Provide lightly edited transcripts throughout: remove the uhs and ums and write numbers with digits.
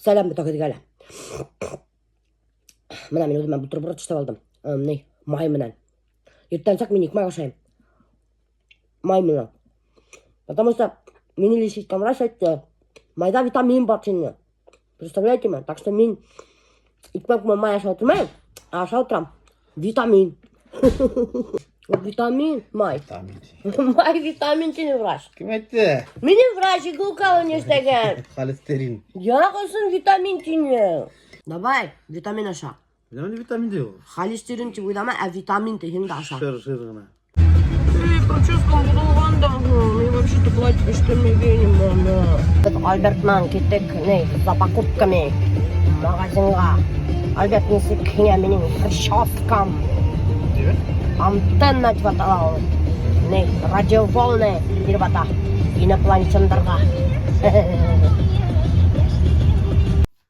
Сәләм бөтәгеҙгә лә. Бына мин үҙемә бутерброд эшләп алдым. Ни, май менән. Иртәнсәк мин икмәк ашайым. Май менән. Потому что мине лечить иткән врач әйтте, майҙа витамин бар тине. Представляете ме? Так что мин икмәк менән май ашап ултырмайым, ә ашап ултырам. Витамин. Витамин, май. Витамин. Май витамин тине врач. Кем әйтте? Минең врач иголкалы нишләгән? Холестерин. Яҡ өсөн витамин тине. Давай, витамин аша. Витамин витамин ди ул. Холестерин тип уйлама, ә витамин тиһең дә аша. Шыр шыр гына. Эй, прическам боҙолған да һуң. Мин вообще-то платье эшләмәгәйнем аны. Беҙ Альберт менән киттек, ни, за покупками магазинға. Альберт, нисек һиңә минең прическам? Антенна тип атала ул. Ни, радиоволны биреп ата инопланетяндарға.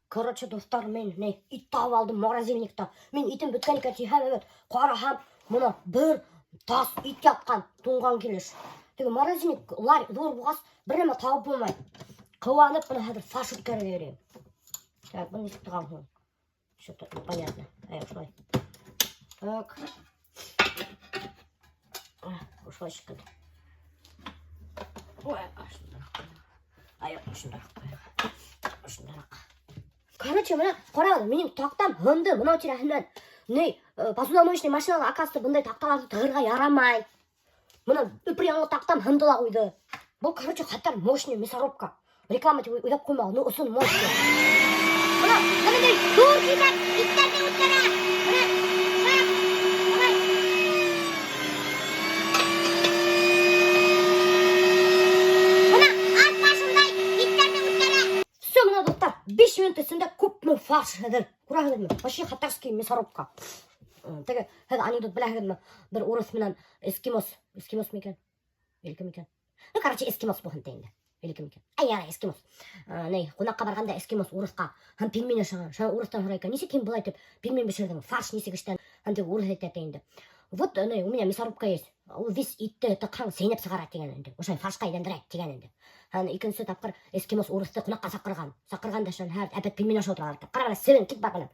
Короче, дуҫтар, мин ни, ит табып алдым морозильникта. Мин итем бөткән икән тиһәм, эйбәт, ҡараһам, бына бер тас ит ятҡан, туңған килеш. Теге морозильник ларь ҙур булғас, бер нәмә табып булмай. Ҡыуанып, бына хәҙер фарш үткәрергә йөрөйөм. Так, быны нисек тығам һуң? Что-то непонятно. Әй, ошолай. Так. Ошолай шикелле. Ой, ошондараҡ. Ай, ошондараҡ. Ошондараҡ. Короче, бына ҡарағыҙ, минең таҡтам һынды бынау тирәһенән. Ни, посудомоечный машинала, оказывается, бындай таҡталарҙы тығырға ярамай. Бына өпөр яңы таҡтам һынды ла ҡуйҙы. Был, короче, хәтәр мощный мясорубка. Реклама тип уйлап ҡуймағыҙ, но ысын мощный. Бына, бындай ҙур киҫәк иттәрҙе үткәрә. Бына, шап, давай. Бына, ат башындай иттәрҙе үткәрә. Все, бына, дуҫтар, 5 минут эсендә күпме фарш әҙер. Күрәһегеҙме? Вообще хәтәрский мясорубка. Теге, һеҙ анекдот беләһегеҙме? Бер урыҫ менән эскимос, эскимос микән? Или кем икән? Ну, короче, эскимос булһын ти инде. Или кем икән? Әй, ярай, эскимос. Ни, ҡунаҡҡа барғанда эскимос урыҫҡа һәм пельмень ашаған. Шунан урыҫтан һорай икән, нисек һин былай итеп пельмень бешерҙең? Фарш нисек эштән? Һәм теге урыҫ әйтә ти инде. Вот, ни, у меня мясорубка есть. Ул весь итте тыҡһаң, сәйнәп сығара тигән инде. Ошолай фаршҡа әйләндерә тигән инде. Һәм икенсе тапҡыр эскимос урыҫты ҡунаҡҡа саҡырған. Саҡырған да шунан һәр әпәт пельмень ашап ултыралар икән. Ҡара бына, себен кит бар бына.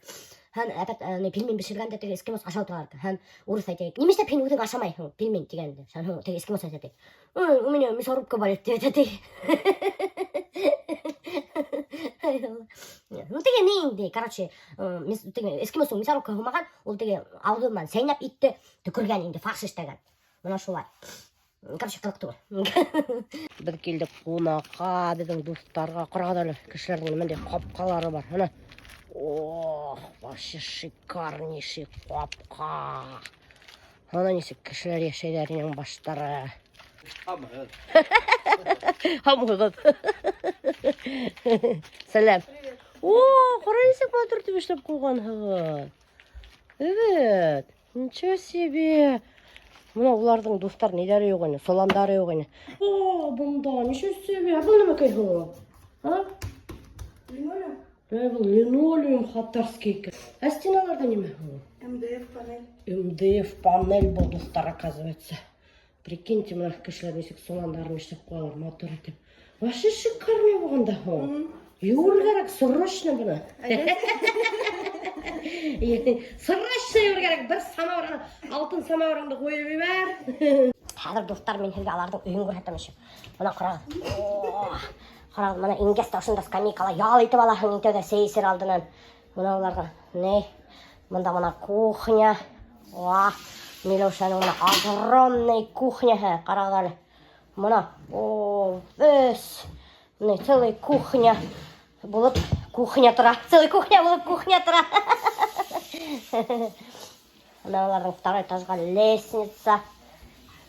Һәм әпәт, ни, пельмень бешергән дә теге эскимос ашап ултыралар икән. Һәм урыҫ әйтә, нимә эшләп һин үҙең ашамайһың пельмень тигән инде. Шунан һуң теге эскимос әйтә ти. Ой, у меня мясорубка болит, тип әйтә ти. Ну, теге ни инде, короче, теге эскимостың мясорубка булмаған, ул теге ауыҙы менән сәйнәп итте, төкөргән инде, фарш эшләгән. Бына шулай. Короче, ҡыҙыҡ түгел. Беҙ килдек ҡунаҡҡа, беҙҙең дуҫтарға. Ҡарағыҙ әле, кешеләрҙең ниндәй ҡапҡалары бар. Бына. Ох, вообще шикарнейший ҡапҡа. Бына нисек кешеләр йәшәйҙәр инең баштары. Һаумыһығыҙ. Сәләм. О, ҡара нисек матур итеп эшләп ҡуйғанһығыҙ. Эйбәт. Ничего себе. Бына уларҙың дуҫтар ниҙәре юҡ ине, соландары юҡ ине. О, бында ничего себе. Ә был нәмәкәй һуң ул? А? Линолеум? Был линолеум хатарский икән. Ә стеналарҙа нимә һуң ул? МДФ панель. МДФ панель был, дуҫтар, оказывается. Прикиньте, бына кешеләр нисек соландарын эшләп ҡуялар, матур итеп. Вообще шикарный булған да һуң. Йыуыр кәрәк, срочно быны. Срочно йыуыр кәрәк, бер самауыр, алтын самауырыңды ҡуйып ебәр. Хәҙер, дуҫтар, мин һеҙгә уларҙың өйөн күрһәтәм еще. Бына ҡарағыҙ. Ҡарағыҙ, бына ингәс тә ошонда скамейкала ял итеп алаһың иң тәүҙә сәй эсер алдынан. Бына уларға ни? Бында бына кухня. Уа, Миләүшәнең бына огромный кухняһы. Ҡарағыҙ әле. Бына, о, весь, бына целый кухня булып кухня тора. Целый кухня булып кухня тора. Бына уларҙың второй этажға лестница.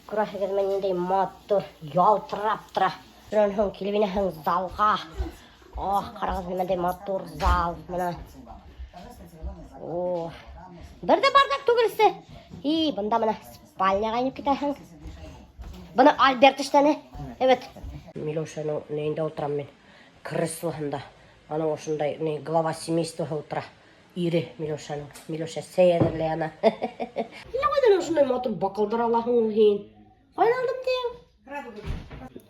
Күрәһегеҙме, ниндәй матур, ялтырап тора. Шунан һуң килеп инәһең залға. Ох, ҡарағыҙ, ниндәй матур зал. Бына. О, бер ҙә бардак түгелсе. И, бында бына спальняға инеп китәһең. Быны Альберт эшләне. Эйбәт. Миләүшәнең нейендә ултырам мин. Креслоһында. Аның ошондай ни глава семейства ултыра. Ире Миләүшәнең. Миләүшә сәй әҙерләй ана. Һин ҡайҙан ошондай матур бокалдар алаһың һин? Ҡайҙан алдым тиң? Радуга.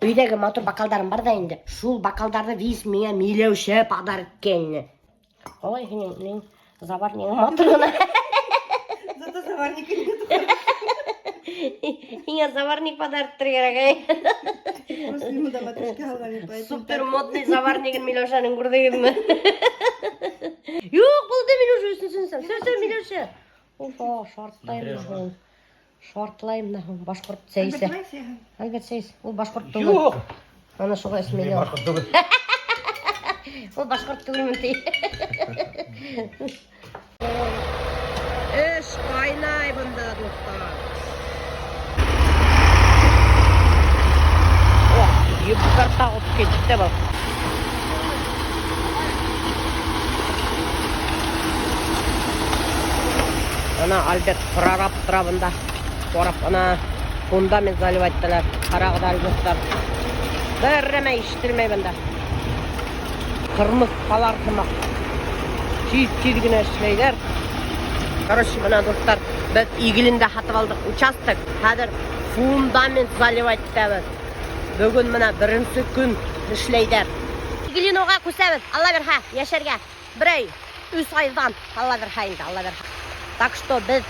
Өйҙәге матур бокалдарым бар ҙа инде. Шул бокалдарҙы весь миңә Миләүшә подарок иткәйне. Ой, һинең ни заварнигың матур ғына. Зато заварника нет. Һиңә заварник подарок итергә кәрәк, әй. Просто ему да матрешка алами, поэтому Супер так. модный заварнигын Миләүшәнең күрҙегеҙме? Юҡ, булды Миләүшә, өсөнсөһөн эсәм. Все, все, Миләүшә. Уфа, шартлайым да һуң. Шартлайым да һуң. Башҡорт сәй Альберт, эсә. давай все. Альберт сәй эсә. Ул башҡорт түгел. Юҡ. Ана шуға эсмәй. Башҡорт түгел. Ул башҡорт түгелмен ти. Эш ҡайнай бында, дуҫтар. О, ебәртә алып китте был. Ана Альберт прораб тора бында. Ҡарап, ана фундамент заливать итәләр. Ҡарағыҙ әле, дуҫтар. Бер нәмә ишетелмәй бында. Ҡырмыҫҡалар һымаҡ. Тиҙ-тиҙ генә эшләйҙәр. Короче, бына дуҫтар, беҙ Иглинда һатып алдыҡ участок. Хәҙер фундамент заливать итәбеҙ. Бөгөн бына беренсе көн эшләйҙәр. Иглиноға күсәбеҙ, Алла бирһә, йәшәргә. Берәй өс айҙан, Алла бирһә инде, Алла бирһә. Так что беҙ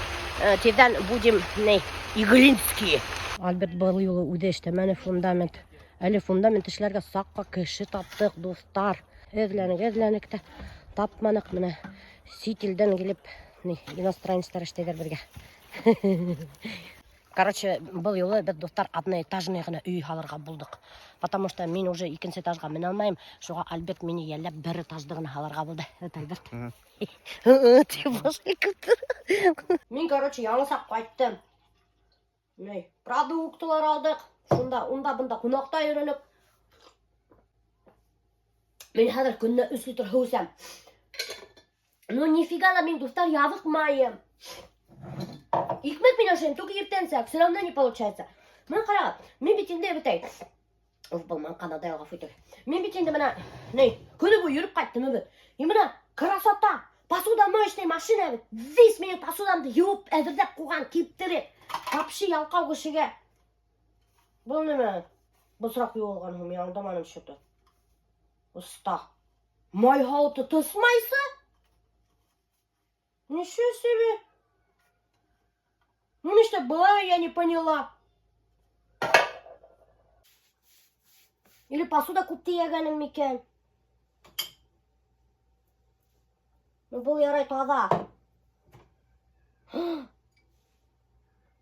тиҙҙән будем не иглинские. Альберт был юлы үҙе эшләмәне фундамент. Әле фундамент эшләргә саҡҡа кеше таптыҡ, дуҫтар. Эҙләнек, эҙләнек тә тапманыҡ. Бына сит илдән килеп, ни, иностранецтар эшләйҙәр бергә. Короче, был юлы беҙ, дуҫтар, одноэтажный ғына өй һалырға булдыҡ. Потому что мин уже икенсе этажға менә алмайым. Шуға Альберт мине йәлләп бер этажды ғына һалырға булды. Это Альберт. Тип башын һелкеп. Мин, короче, яңысаҡ ҡайттым. Ни, продуктлар алдыҡ. Шунда, унда, бында ҡунаҡта йөрөнөк. Мин хәҙер көнөнә өс литр һыу эсәм. Ну, нифига ла мин, дуҫтар, ябыҡмайым. Икмәк мин ашайым, только иртәнсәк, все равно не получается. Бына ҡарағыҙ, мин бит инде бөтәй. Уф, был маңҡаны да ғәфү итегеҙ. Мин бит инде бына, ни, көнө буйы йөрөп ҡайттым бит. И бына красота, посудомоечный машина бит. Весь минең посудамды йыуып, әҙерләп ҡуйған, киптереп. Вообще ялҡау кешегә. Был нимә? Бысраҡ йыуылған һуң, мин аңламаным что-то. Оҫта. Май һауыты тысмайсы? Ничего себе. Ну, что было, я не поняла. Или посуда күп тейәгәнем микән? Ну, был ярай таҙа.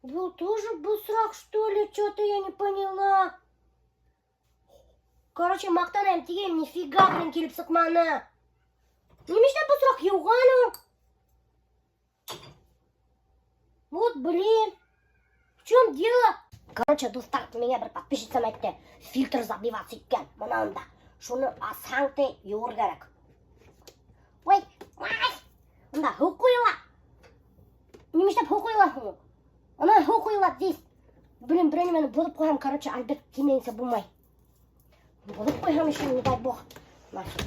Был тоже бысраҡ, что ли? Чё-то я не поняла. Короче, маҡтанайым тигәйнем, нифига, блин, килеп сыҡманы. Нимә эшләп бысраҡ йыуған ул? Вот, блин. В чем дело? Короче, дуҫтар, миңә бер подписчицам әйтте. Фильтр забиваться иткән. Бына унда. Шуны асһаң ти, йыуыр кәрәк. Ой, ой. Унда һыу ҡойола. Нимә эшләп һыу ҡойола һуң? Ана һыу ҡойола здесь. Блин, берәй нәмәне боҙоп ҡуйһам, короче, Альберт тимәйенсә булмай. Боҙоп ҡуйһам еще, не дай бог. Нафиг.